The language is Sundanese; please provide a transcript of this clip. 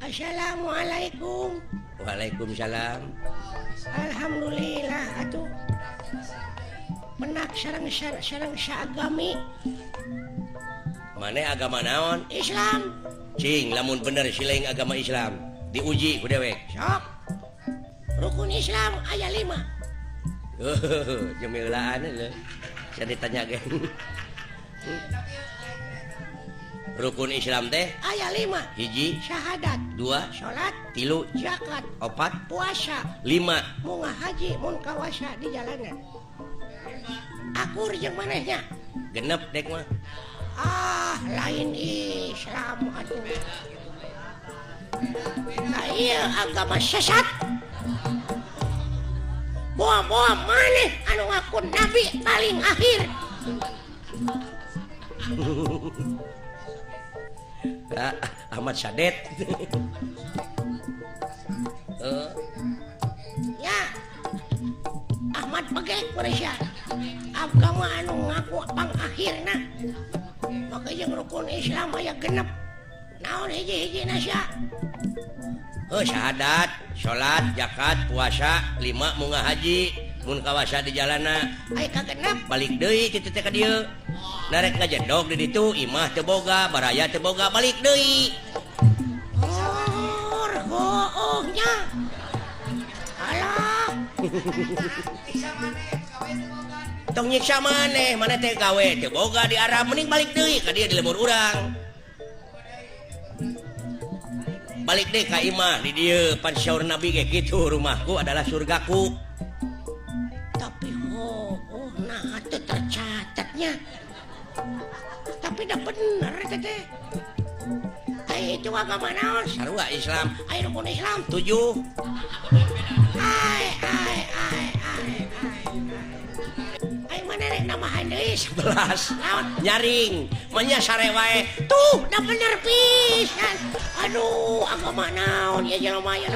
Assalamualaikum. Waalaikumsalam. Alhamdulillah atuh. Menak sareng sareng saagami. Maneh agama naon? Islam. Cing lamun bener silaing agama Islam diuji ku dewek. Sok. Rukun Islam aya 5. Jeung meulaan leuh. Saya ditanya ge. Rukun Islam teh aya 5. Hiji syahadat, 2 salat, 3 zakat, 4 puasa, 5 munga haji mun kawasa di jalanan. Akur jeung manehnya. Genep dek mah. Ah, lain Islam atuh. Nah, ieu agama sesat. Boa-boa maneh anu ngaku nabi paling akhir. Ahmad Sadet. Ya. Ahmad Begek Malaysia. Agama anu ngaku pangakhirna. Maka jeung rukun Islam aya genep. Naon hiji-hiji nasya? Heuh syahadat, salat, zakat, puasa, 5 munga haji, mun kawasa di jalana. Aya kagenep balik deui kitu teh ka dieu. Narek ngajedog di ditu, imah teu boga, baraya teu boga, balik deui. Oh, hoohnya. Alah. Tong nyiksa maneh, maneh teh gawe teu boga di Arab, mending balik deui ka dieu di lembur urang. Balik deh ka imah di dieu pan syaur Nabi ge kitu, rumahku adalah surgaku. Tapi oh nah teu tercatatnya. Tapi dah bener teh. Ai itu agama naon? Sarua Islam. Ai rukun Islam 7. Ai ai ai ai. Ai mana rek nambahan deui 11. Naon? Nyaring, manya sare wae. Tuh, dah bener pisan. Aduh, agama naon ya jelema ya.